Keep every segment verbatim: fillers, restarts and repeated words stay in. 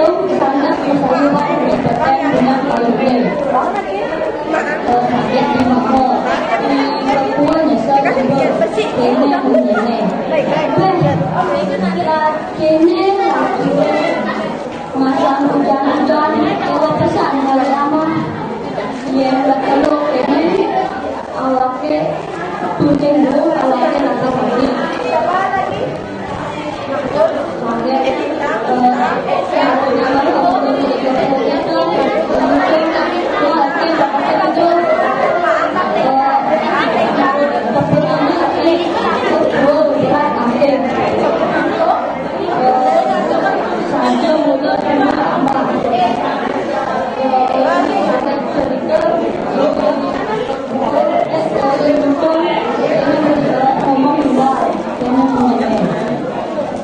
Ilutung sanget disayuan di peteng dengan kaluge. Saget di mangko. Di kekuan nyesel ibu. Kene ngene. Beh, kira kene lagi. Masang ujan-ujan, ewa pesan kalau lama. Yen beteluk kene, awake kucing dulu, awake naga mati.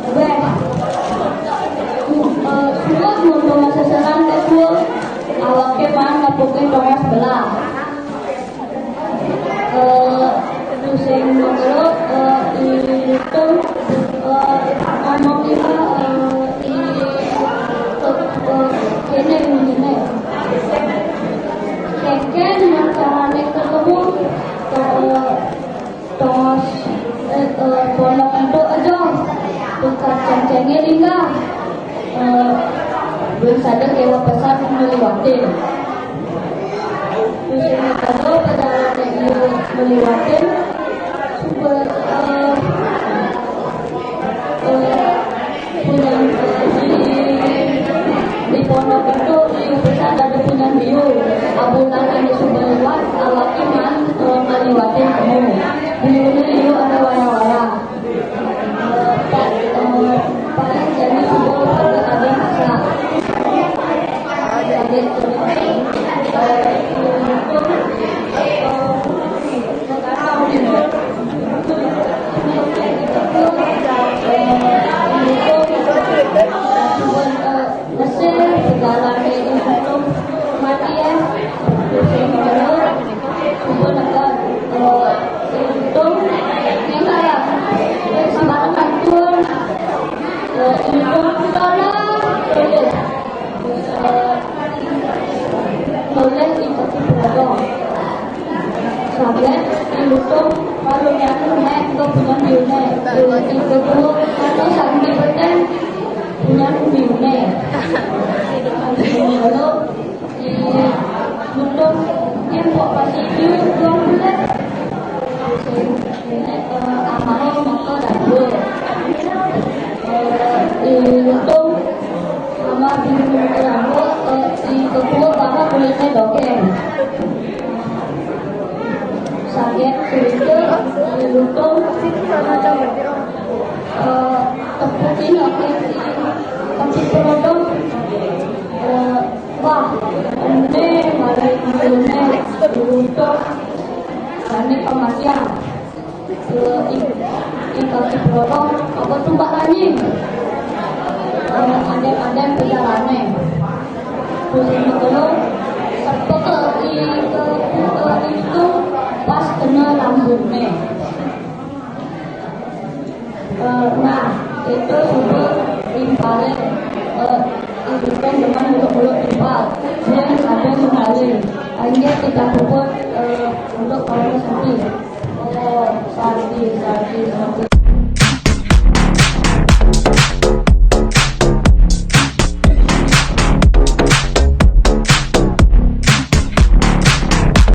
Weh, eh, suwun mumpung seseran ketua, awake maan nepukin tongas belah. Eh, sing nomor, eh, itu, eh, ngomong itu, eh, di, eh, kene ngene. Keke dengan carane ketemu, eh, Tos, eh, eh, ponong entuk aja. Tukar cengcenge linggah. Eh, belum sadar kewa pesan meliwatin. Terus ini kado perjalanan ini meliwatin. Super, eh, eh, Punyan, eh, di, di pondok itu, di upisan ada punyan biu. Abu lagi ini sudah lewat, awake maan, eh, ngaliwatin kamu. Biune liu ada wara-wara. Eh, pa-, eh, paling jadi subuh pada ada masak. Jadi, eh, Oleh itu, Saget, ilutung, malu nyanu, nek, kok punya biune, ilutung, atau sambil peteng, punya biune. Lalu, ilutung, empok pasti piu, dua bulan. Ini, eh, amaro, maka dapur. Eh, ilutung, sama biu, maka dapur, eh, di kebun, maka kulitnya dokeng. Saget cerita, lutung, eh, tepukin, oke, tapi penodong, eh, wah, ini, mari, ini, lutung, ini kematian. Eh, i-, i kaki pelorong, apa tumbak tani? Eh, adem-adem pejalane. Pusing betul, sepeke i ke, ke itu pas kena lambungnya. Eh, nah, itu sudah impale, eh, itu dengan mulut-mulut timpal. Dia sabun sekali. Hanya kita puput, eh, untuk orang sakit. Oh, sakti, sakti, sakti.